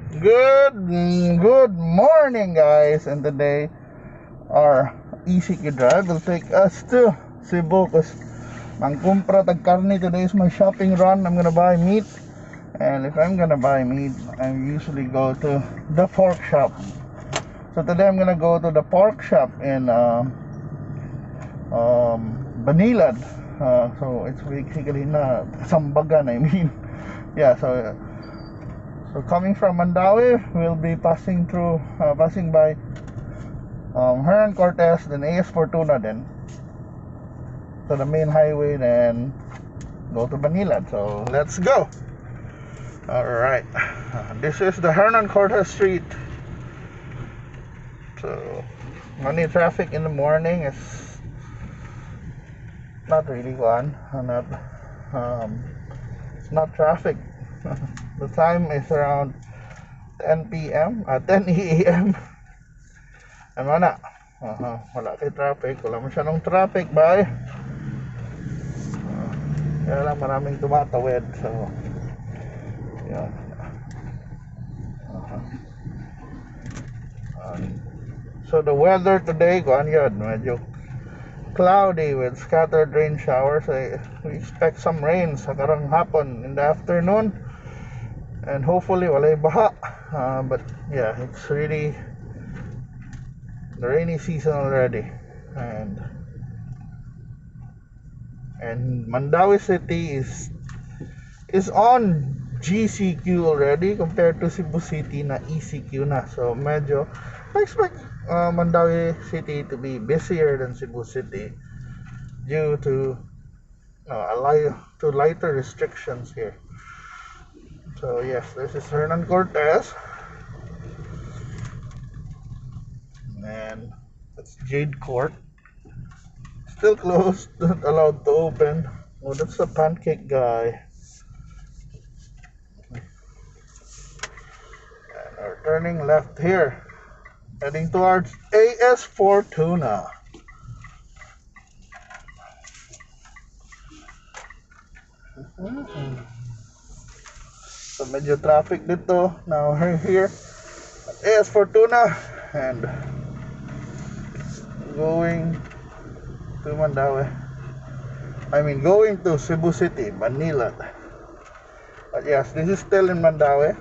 Good morning, guys, and today our ECQ drive will take us to Cebu because mangkumpra tag karne. Today is my shopping run. I'm gonna buy meat, and if I'm gonna buy meat, I usually go to the pork shop. So today I'm gonna go to the pork shop in Banilad. So it's basically na Sambagan, I mean. Yeah, so coming from Mandaue, we'll be passing by Hernan Cortez, then AS Fortuna, then to the main highway, then go to Banilad. So let's go. All right, this is the Hernan Cortez Street. So money traffic in the morning is not really one, not it's not traffic. The time is around 10 p.m. 10 a.m. Ano na? Wala kay traffic. Wala masyadong traffic, bye. Kaya lang maraming tumatawid. So, yeah. So the weather today, kuan yun, medyo cloudy with scattered rain showers. We expect some rain sa karong hapon in the afternoon. And hopefully walay baha. But yeah, it's really the rainy season already. And Mandaue City is on GCQ already compared to Cebu City na ECQ na. So medyo I expect Mandaue City to be busier than Cebu City due to to lighter restrictions here. So yes, this is Hernan Cortez, and that's Jade Court. Still closed, not allowed to open. Oh, that's the pancake guy. And we're turning left here, heading towards AS Fortuna. So medyo traffic dito. Now we're here at AS Fortuna and going to Mandaue. I mean, going to Cebu City, Manila. But yes, this is still in Mandaue.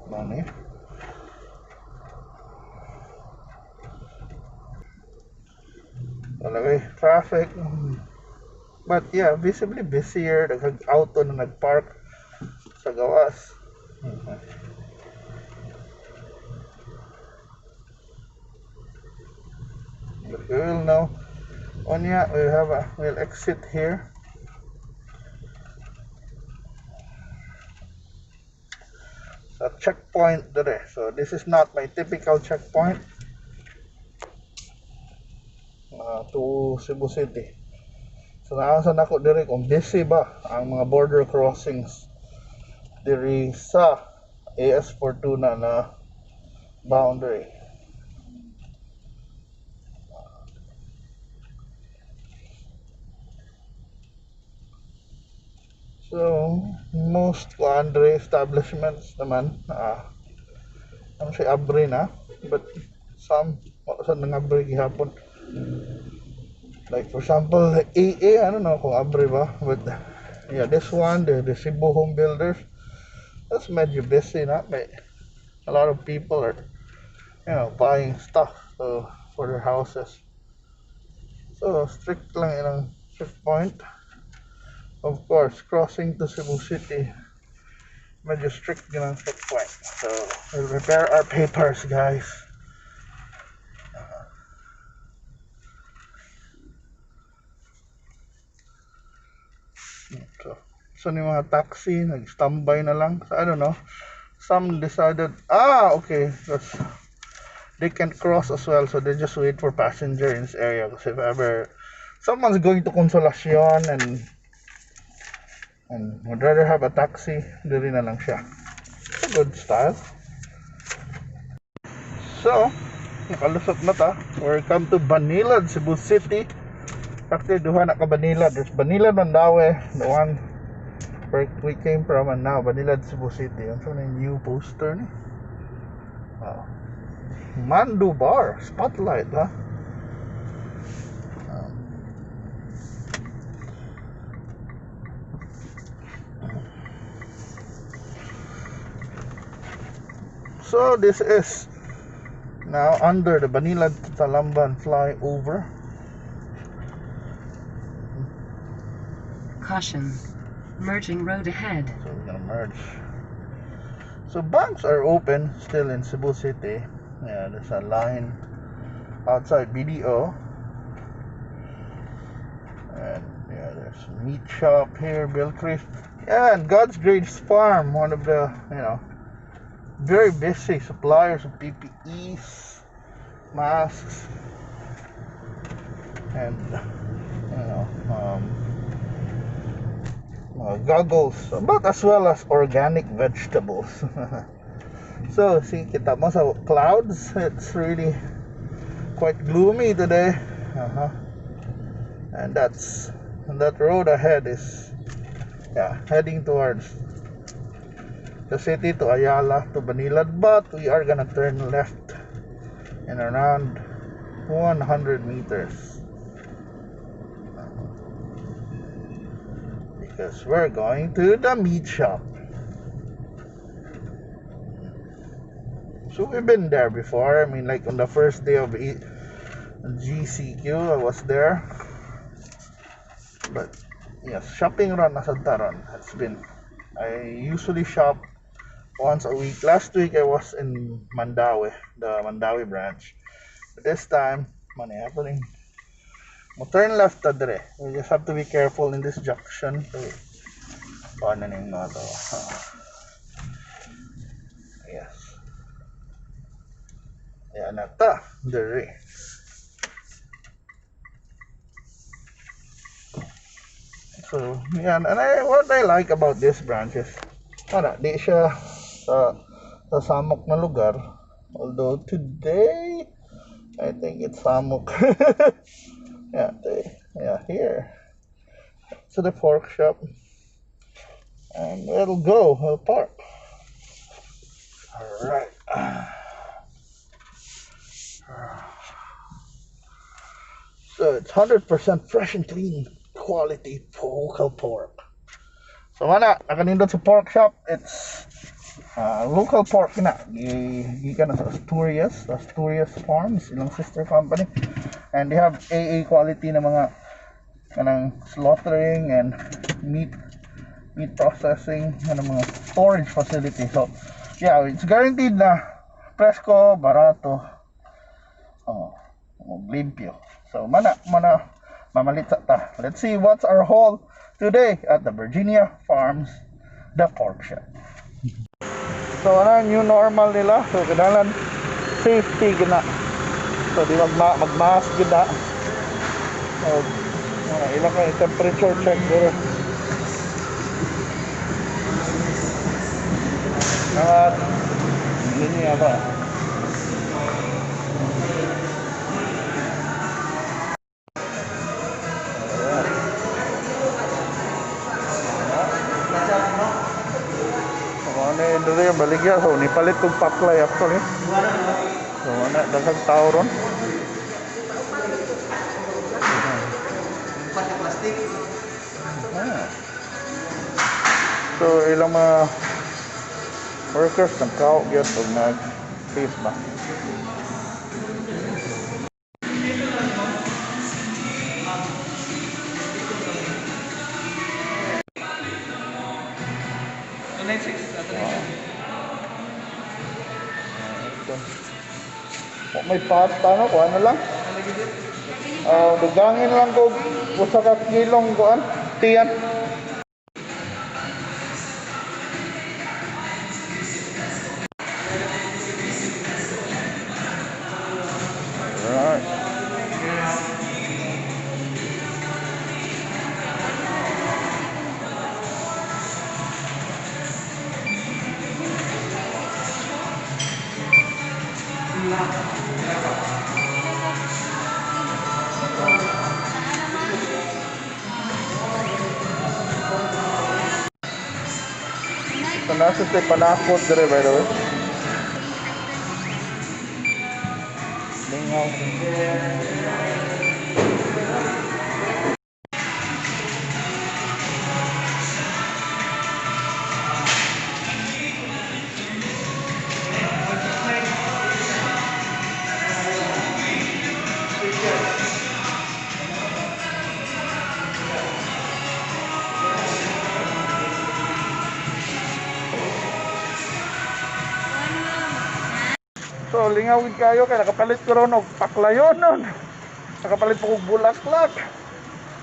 Money. Talaga traffic. But yeah, visibly busier. Daghang auto na nagpark sa gawas. But we will know. Onya, we'll exit here. Sa checkpoint dire. So this is not my typical checkpoint to Cebu City. So naasa nako dire kung busy ba ang mga border crossings diri sa AS Fortuna na boundary. So most kuan establishments naman ano siya abre na, but some wala sa nangabre gihapon. Like for example, AA, I don't know kung abre ba, but yeah, this one, the Cebu Home Builders, that's medyo busy na. May a lot of people are buying stuff so for their houses. So strict lang ilang checkpoint. Of course, crossing to Cebu City, medyo strict din ang checkpoint. So we'll prepare our papers, guys. So yung mga taxi, nag-standby na lang. So, I don't know. Some decided, okay, because they can cross as well, so they just wait for passenger in this area. Because if ever someone's going to Consolacion and would rather have a taxi, diri na lang siya. It's a good style. So, nakalusot na ta. We're come to Banilad, Cebu City. Actually, duha na ka Banilad. There's Banilad Mandaue, the one where we came from, and now Banilad, Cebu City. Ang sa new poster ni. Wow. Mandu Bar, Spotlight, huh? So this is now under the Banilad to Talamban flyover. Caution. Merging road ahead. So we're gonna merge. So banks are open still in Cebu City. Yeah, there's a line outside BDO. And yeah, there's a meat shop here, Belcris. Yeah, and God's Grace Farm, one of the, very busy suppliers of PPEs, masks, and goggles, but as well as organic vegetables. So see, kita mo sa clouds, it's really quite gloomy today. And that road ahead is, yeah, heading towards the city, to Ayala, to Banilad, but we are gonna turn left in around 100 meters because we're going to the meat shop. So we've been there before. I mean, like on the first day of GCQ, I was there. But yes, shopping run na sa taron. It's been, I usually shop once a week. Last week I was in Mandaue, the Mandaue branch. But this time, money happening. Mo turn left ta dire. We just have to be careful in this junction. Paano ning mga to? Yes. Ayan na ta. Dire. So, yan. And what I like about this branch is, para, di siya sa samok na lugar. Although today, I think it's samok. Yeah, here. To the pork shop. And it'll go, it'll park. All right. So it's 100% fresh and clean quality local pork. So mana, nakanindot sa pork shop, it's local pork na. Gikan na sa Asturias, Asturias Farms, ilang sister company. And they have AA quality na mga kanang slaughtering and meat processing, kanang mga storage facility. So yeah, it's guaranteed na presko, barato, oh, limpyo. So mana mamalit sa ta. Let's see what's our haul today at the Virginia Farms, the pork shop. So ano new normal nila? So kinahanglan safety gina. So di mag-mask gina. So ilang ka temperature check dito. Salamat. Hindi niya ba? Ano yung baligya? So, nipalit kong paklay actually. So, ano, daghang tao ron. So, ilang mga workers nagkao gyud og nag-face ba? May pata no, kuha na lang. Dugangin lang ko usa ka kilong kuan, tiyan. Alright. So nasa sa panakot dire, by the way. Lingaw. So lingaw gid kayo kay nakapalit ko ron og paklayon nun. Nakapalit pa kog bulaklak.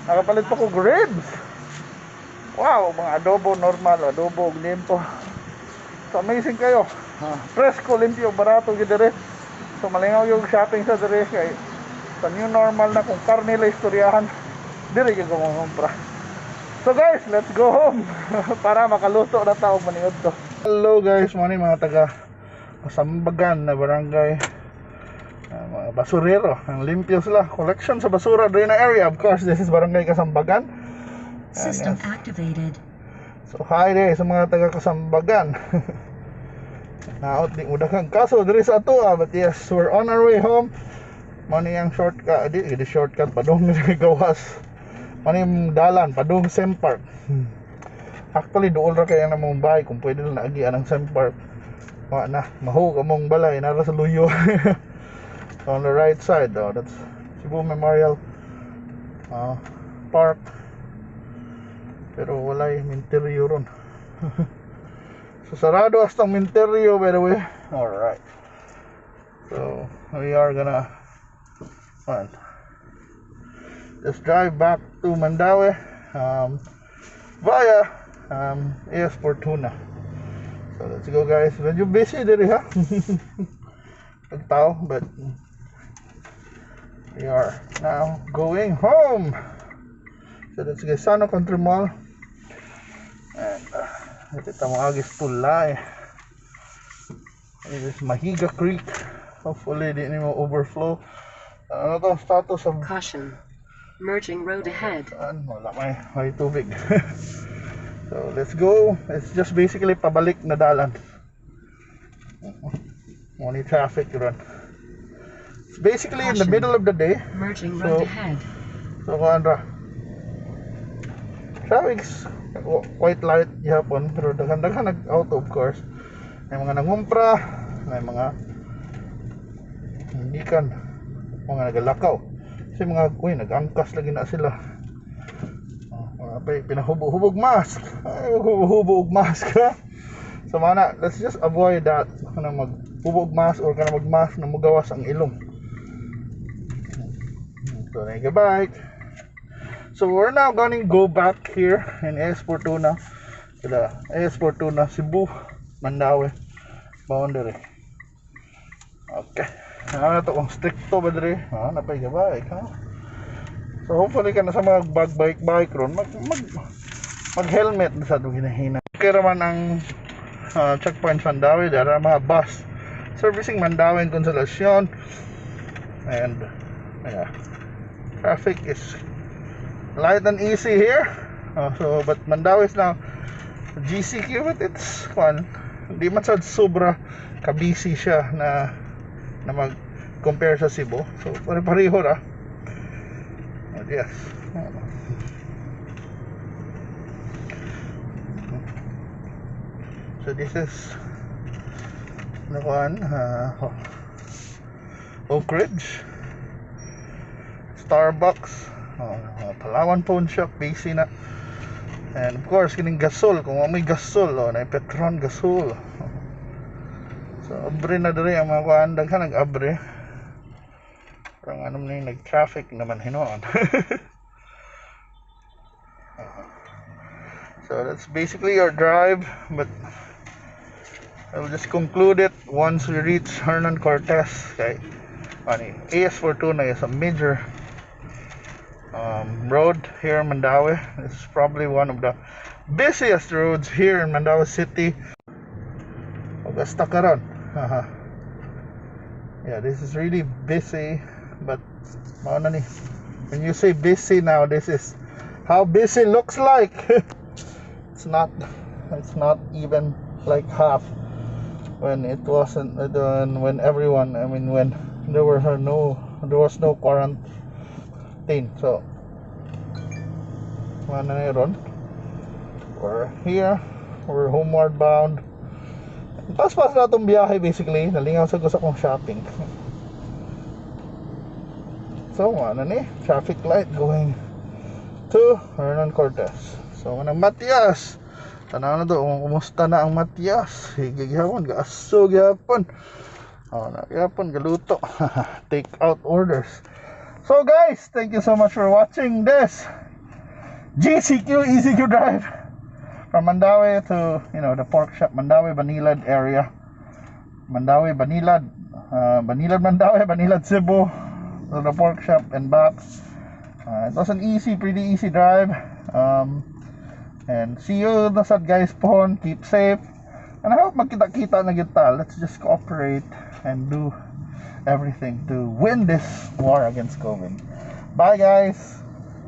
Nakapalit pa kog ribs. Wow, mga adobo normal, adobo og liempo. So amazing kayo. Ah, presko, limpyo, barato gid dire. So malingaw yung shopping sa dire kay sa new normal na kung karne la istoryahan, dire gyud ko mangumpra. So guys, let's go home para makaluto na ta og maniud to. Hello guys, mo ni mga taga Kasambagan na barangay. Ah, mga basurero, ang limpyo sila. Collection sa basura diri na area. Of course, this is Barangay Kasambagan. System Yes. activated. So hi there sa mga taga Kasambagan. Naot di mo daghang kaso diri sa ato ah, but yes, we're on our way home. Mao ni ang shortcut, di di shortcut, padung gawas. Mao ni ang dalan padung Sem Park. Actually duol ra kay na mong bahay kung pwede na agian ang Sem Park. Wa na, mahug among balay nara sa luyo. On the right side though, that's Cebu Memorial Park. Pero walay minteryo ron. So sarado hasta ang minteryo, by the way. Alright. So we are gonna one, just drive back to Mandaue via AS Fortuna. So let's go, guys. Medyo busy diri ha. Pagtao, but we are now going home. So let's go Sano Country Mall. And kita mo agis tulay. It is Mahiga Creek. Hopefully di ni mo overflow. Ano to status of Caution. Merging road ahead. Saan? Wala, may tubig. So let's go. It's just basically pabalik na dalan. Only traffic run. It's basically in the Caution. Middle of the day. Merging road ahead. So kuan ra. Traffic's quite light gihapon pero daghan-daghan nag-auto, of course. May mga nangumpra, may mga gikan, mga nagalakaw. Kasi mga uy, nag-angkas lagi na sila. Oh, mga pinahubo-hubog mask. Ay, hubo-hubo og mask ha. So mana, let's just avoid that. Kana maghubo og mask or kana mag-mask na mugawas ang ilong. So, na bike. So we're now going to go back here in AS Fortuna to the AS Fortuna Cebu Mandaue boundary. Okay. Ano na to kung stricto ba dire? Ha, napay bike ha. So hopefully ka na sa mga bag bike bike ron mag mag mag helmet na sa itong hinahina. Okay raman ang checkpoint sa Mandaue, there are mga bus servicing Mandaue and Consolacion and yeah, traffic is light and easy here. So but Mandaue is now GCQ, but it's fun. Hindi man sad sobra ka-busy siya na na mag compare sa Cebu. So pare-pareho ra. But yes. So this is nakuan Oak Ridge, Starbucks, oh, Palawan Pawn Shop, busy na. And of course, kining gasol, kung may gasol, oh, na Petron gasol. So abre na diri ang mga kuan, daghan nag-abre. Parang ano na yung nag-traffic naman hinuon. So that's basically our drive, but I'll just conclude it once we reach Hernan Cortez. Okay. Ani, AS Fortuna is a major road here in Mandaue. It's probably one of the busiest roads here in Mandaue City. Augusta karon. Haha. Yeah, this is really busy, but mao na ni. When you say busy now, this is how busy looks like. It's not even Like half when it wasn't when everyone, I mean, when there was no quarantine. So ano na ron, we're here, we're homeward bound. Pas-pas na itong biyahe. Basically, nalingaw sa gusto kong shopping. So ano ni, traffic light going to Hernan Cortez. So manang Matias, tanaw na to kung kumusta na ang Matias. Hige gihapon, gaaso gihapon. Oh, na gihapon galuto. Take out orders. So guys, thank you so much for watching this GCQ ECQ drive from Mandaue to the pork shop, Mandaue Banilad area. Mandaue Banilad, Banilad Mandaue, Banilad Cebu to the pork shop and back. It was an easy, pretty easy drive. And see you na sad, guys, pohon. Keep safe. And I hope magkita-kita na gyud ta. Let's just cooperate and do everything to win this war against COVID. Bye, guys.